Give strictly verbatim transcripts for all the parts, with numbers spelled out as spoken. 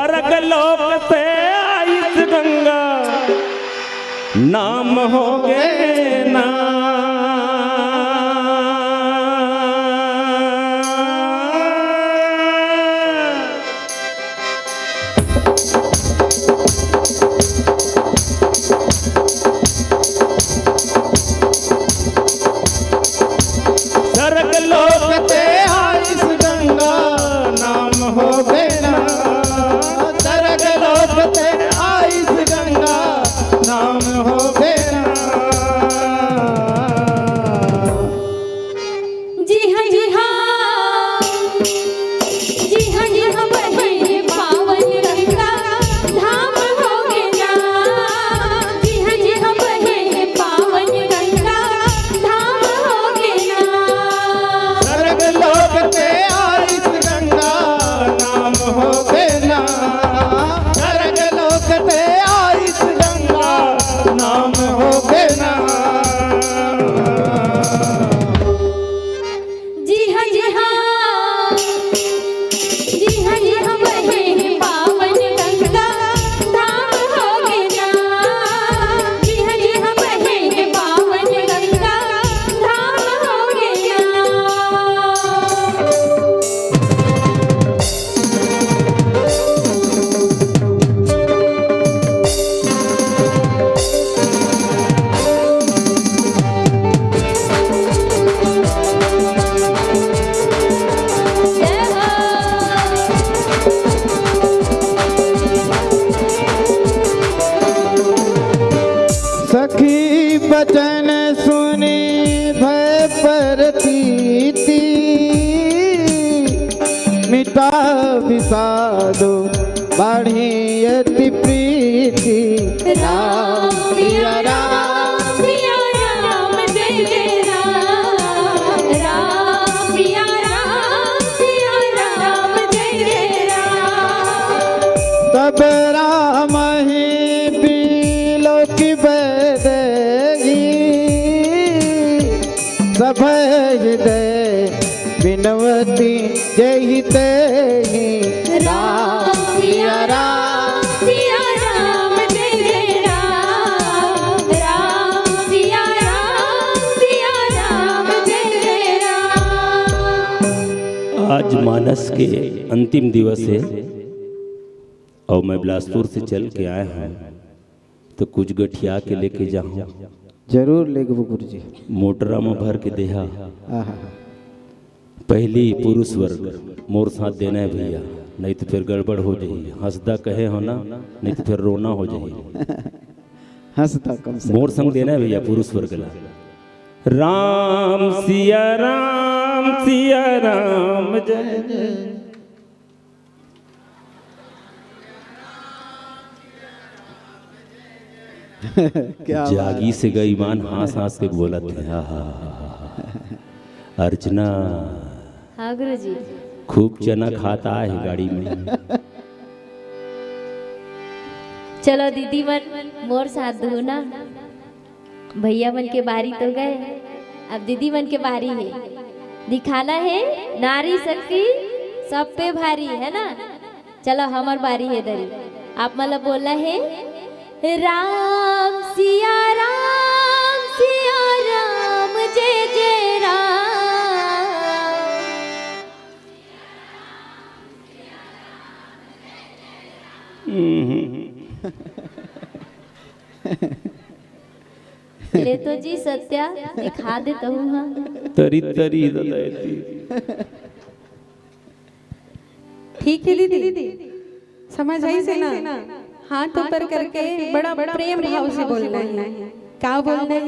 सरग लोक से आइस गंगा, नाम होगे ना। सरग लोक ते आइस गंगा, नाम होगे ना। सरग लोक ते आइस गंगा, नाम होगे ना। जी हाँ, जी हाँ, जी हाँ, जी हाँ, बहे पावन गंगा धाम होगे ना। जी हाँ, जी हाँ, बहे पावन गंगा धाम होगे ना। सरग लोक ते आइस गंगा, नाम होगे ना। सरग लोक ते आइस गंगा, नाम होगे ना। जी हाँ, जी हाँ, जी हाँ, जी हाँ, बहे पावन गंगा धाम होगे ना। जी हाँ, जी हाँ, बहे पावन गंगा धाम होगे ना। सखी बचन सुनि भय परतीति, मिटा विषादो बाढ़ी अति प्रीति। राम सिया राम, सिया राम, जय जय राम। राम सिया राम, सिया राम, जय जय राम। तब राम ही बिलोकि बैदेही, सभय हृदय बिनवती जेहि तेहि। राम सिया राम, सिया राम, जय जय राम। राम सिया राम, सिया राम, जय जय राम। आज मानस के अंतिम दिवस हे अउ मैं बिलासपुर से चल के आए हंव, त कुछ गठिया के लेके जाहूं। जरूर लेगबो गुरुजी। मोटरा म भर के देहा। आहा। पहिली पुरुष वर्ग मोर साथ देना हे भइया, नहीं त फेर गड़बड़ हो जाही। हंसदा कहे हो ना, नहीं त फेर रोना हो जाही। हंसदा कम से मोर कम। संग देना हे भइया पुरुष वर्ग ला। राम सिया राम, सिया राम, जय जय। क्या बात। जागिस गा ईमान, हंस हंस के बोलत हे। हा, हा, हा, हा, हा। अर्चना। हाँ गुरुजी। खूब चना खाता हे गाड़ी में। चलो दीदी मन मोर साथ दू ना। भइया मन के बारी तो गे, अब दीदी मन के बारी हे। दिखाना हे नारी शक्ति सब पे भारी, हे ना? चलो, हमर बारी हे दरी। आप मन ला बोलना हे, राम सिया राम, सिया राम, जय जय राम। हम्म। ले तो जी सत्या, दिखा दे तहूँ हा। तरी तरी ददा एती। ठीक हे दीदी, समझ आइस ना? हाथ ऊपर करके बड़ा प्रेम भाव से बोलना हे। का बोलना हे?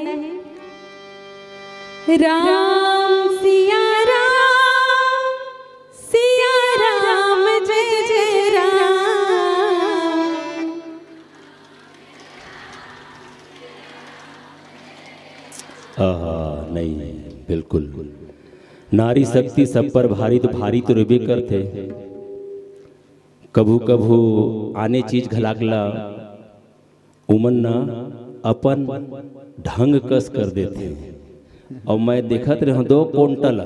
राम सिया राम, सिया राम जय जय राम। आहा, नहीं, बिल्कुल। नारी शक्ति सब पर भारी तो भारी तो रहिबे करथे। कभू-कभू आने चीज घलाक ला उमन ना अपन ढंग कस कर देथे। अउ मैं देखत रेहेंव दो कोंटा ला।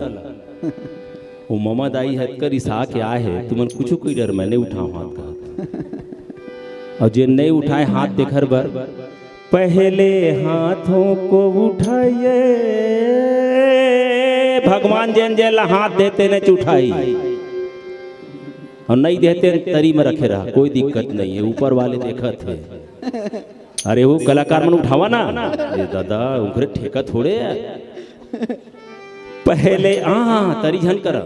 ओ ममा दाई हतका रिसा के आए हे, तुमन कुछु कोई डर मैं नहीं उठाव हाथ का। अउ जेन नइ उठाय हाथ तेखर बर, पहले हाथों को उठाइए। भगवान जेन जेन ला हाथ देते ने उठाही, अउ नइ देते तरी म रखे रहा, कोई दिक्कत नइ हे, ऊपर वाले देखत हे। अरे वो कलाकार मन उठावा ना, ए दादा, उंकरे ठेका थोड़े हे। पहले, हाँ, तरी झन करा,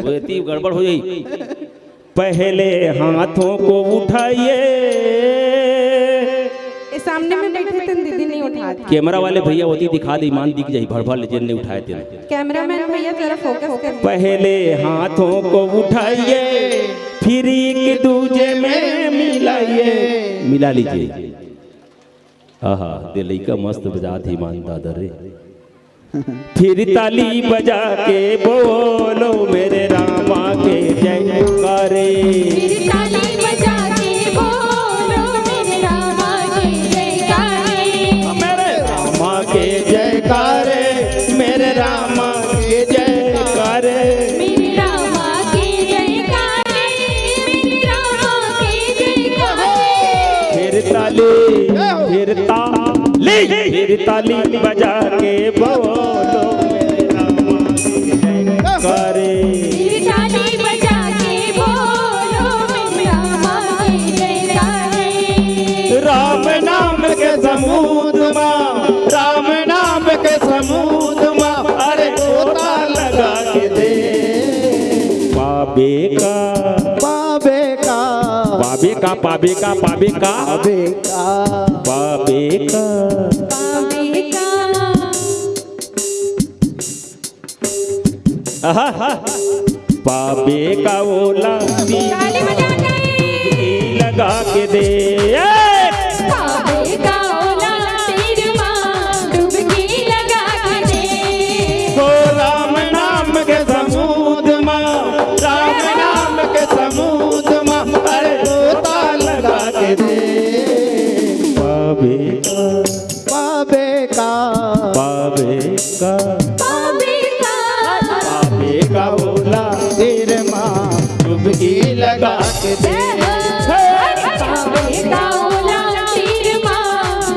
वो एती गड़बड़ हो जाही। पहले हाथों को उठाइए। ए, सामने में बैठे तेन दीदी नइ उठात। कैमरा वाले भैया ओती दिखा दे, ईमान दिख जाही, भड़ भड़ ले जेन नइ उठाय तेन। कैमरामैन भैया जरा फोकस कर। पहले हाथों को उठाइए, फिर एक दूजे में मिलाइए, मिला लीजिए। आहा, दे लइका मस्त बजात हे, ईमान दादा रे। फिर ताली बजा के बोलो मेरे रामा के जयकारे। फिर ताली बजा के बोलो मेरे रामा के जयकारे। मेरे रामा के जयकारे, मेरे रामा के जयकारे। मेरे रामा के जयकारे, मेरे रामा के जयकारे। फिर ताली, फिर ताली, फिर ताली बजा के बोलो मेरे रामा के जयकारे। फिर ताली बजा के बोलो मेरे रामा के जयकारे। राम नाम के समूद मा, राम नाम के समूद मा, अरे गोता लगा के दे। पाबे का, पाबे का, पाबे का, पाबे का, पाबे का, पाबे का, पाबे का। पाबे का। आहा, हा। पाबे का ओला ताली बजा के। लगा के दे। ए! पाबे का ओला तीर मा डुबकी लगा के दे। ओ राम नाम के समूद मा, राम नाम के समूद मा, अरे गोता लगा के दे। पाबे का, पाबे का, पाबे का, पाबे का, पाबे का ओला तीर मा डुबकी लगा के दे। पाबे का ओला तीर मा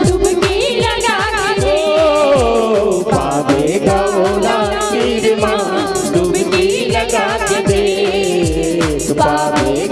डुबकी लगा के दे। ओ, पाबे का ओला तीर मा डुबकी लगा के दे। पाबे